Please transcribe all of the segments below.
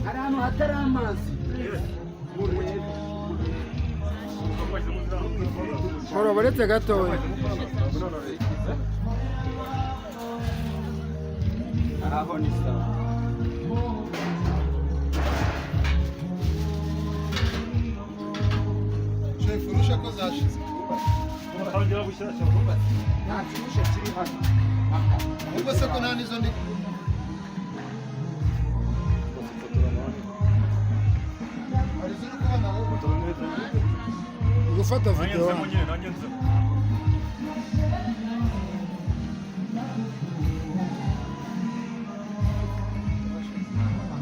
Hari ahantu hatari amazi. Koro buretse gatoya. Aho ni sawa. Chef, urusha ko zashize. Nta kirusha kiri hano. Ubwo se ko nta n'izo ndi hari izo uri kubona ahubwo. Gufata video hano.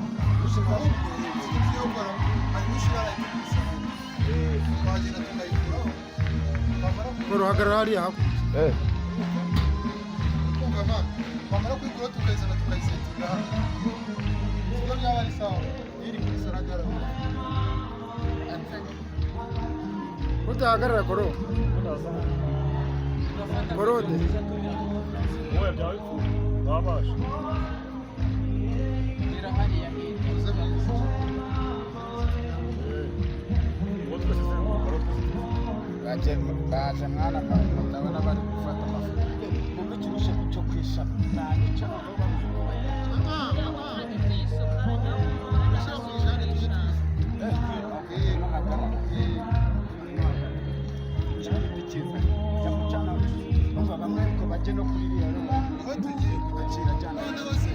Ahubwo tugiye gukora, hari nyinshi barayikubise. Twagenda tukayikuraho. Twamara Koro hagarara hariya hakurya. kumva ma, twamara kuyikuraho tukayizana tukayisetinga hano. Sibyo byaba ari sawa. Iri kuri saragara. Utahagarara koro. Korode. Uze mu Baje mwana ndabona bari gufata amafoto. Kumva ikirusha cyo kwishama. Nta nicyo aho bavuga ko Ushyira mu ijana tujye tuyizi. Aho tugiye. Noneho se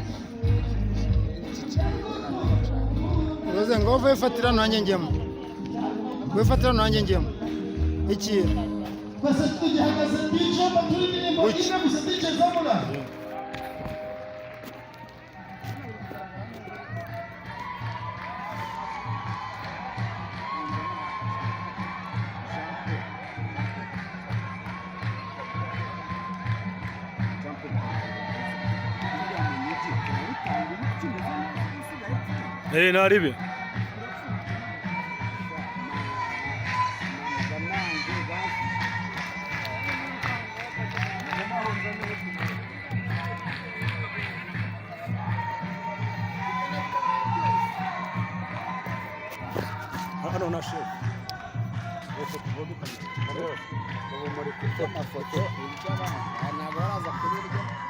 Uroze ngo uve fatira nanjye njyemo. Wifatira nanjye njyemo. Ikintu. Twese tugihagaze DJ turi indirimbo imwe gusa DJ Zamura. Naribi. Hano na chef.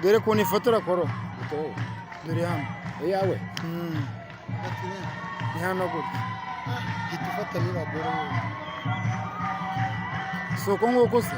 Dore ukuntu ifotora koro. Dore hano. Iyawe. Ni hano gutya. Hita ufata n'iraboro. Si uko nguko se?